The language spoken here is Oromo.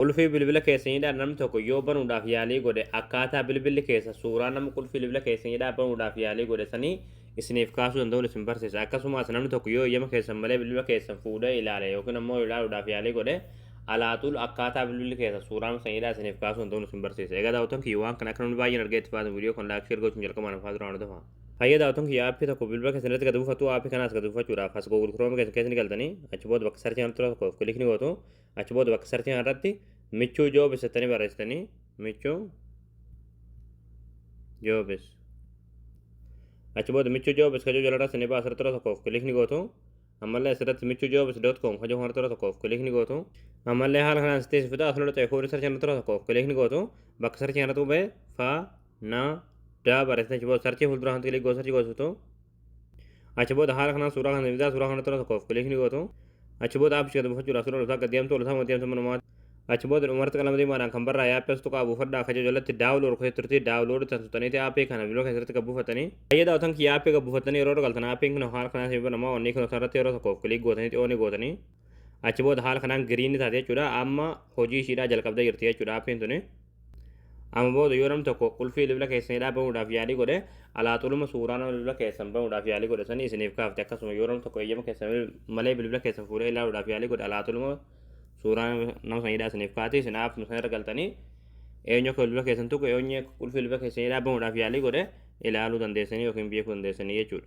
Qulfii bilbila keessaniidhaan namni tokko yoo banuudhaaf yaalii godhe, akkaataa bilbilli keessa suuraa nama qulfii bilbila keessaniidhaa banuudhaaf yaalii godhe sanii isiniif kaasuu danda'uun isin barsiisa. Akkasumas namni tokko yoo eeyyama keessan malee bilbila keessan fuudhee ilaale yookiin ammoo ilaaluudhaaf yaalii godhe, alaaxuul akkaataa bilbilli keessa suuraa nama saniidhaa isiniif kaasuu danda'uun isin barsiisa. Egaa daawwattoon kiyya, waan kana akka namni baay'een argee itti fayyadamu viidiyoo kana like, share gochuun jalqabaan afaa duraan hordofaa. Hayyee daawwattoon kiyya, aappii tokko bilbila keessan irratti gad buufatu. Aappii kanaas gad buufachuudhaaf as Google Chrome keessan keessa ni galtanii, achi booda bakka search kanatti yeroo tokkoof click ni gootu. Achi booda bakka search kanarratti Michuu Jobs jettanii barreessitanii, Michuu Jobs. Achi booda Michuu Jobs kajoo jalarratti ni baasa, irratti yeroo tokkoof click ni gootu. Ammallee asirratti michuujobs.com kajoo kanarratti yeroo tokkoof click ni gootu. Ammallee haala kanaan sitti fida. Asirra ta'e fuudhii search kanarratti yeroo tokkoof click ni gootu. Bakka search kanarratti qubee fa na da barreessitanii, achi booda search fuuldura kanatti click gootu, search goositu. Achi booda haala kanaan suuraa kana fidaa, suuraa kanarratti yeroo tokkoof click ni gootu. Achi booda aappii gad buufachuudhaaf suuraa olsaa gad deemtu, olsaa deemtu manumaa. Achi booda dhumarratti qalama diimaadhaan kan barraa'e aappii as tuqaa buufadhaa kajoo jalatti download kojee turti, download tan tuqxaniiti aappii kana bilbila keessatti gad buufatanii. Hayyee daawwatan kiyya, aappii gad buufatanii yeroo galtan, aappiin kun haala kanaan isin banamaa. Onnii kun irratti yeroo tokkoof click gootanii, xiyoonii gootanii, achi booda haala kanaan green taate jechuudha. Amma hojii ishiidhaa jalqabdee jirti jechuudha aappiin tuni. Amma booda yoo namni tokko qulfii bilbila keessanii banuudhaaf yaalii godhe, alaa xuluma suuraa nama bilbila keessan banuudhaaf yaalii godhe sanii isiniif kaafte. Akkasuma yoo namni tokko eeyyama keessan malee bilbila keessan fuudhee ilaaluudhaaf yaalii godhe, alaa xuluma suuraa nama saniidhaa isiniif kaati. Isin aappii sana irra galtanii eenyu akka bilbila keessan tuqu, eenyu akka qulfii bilbila keessanii banuudhaaf yaalii godhe ilaaluu dandeessanii yookiin beekuu dandeessanii jechuudha.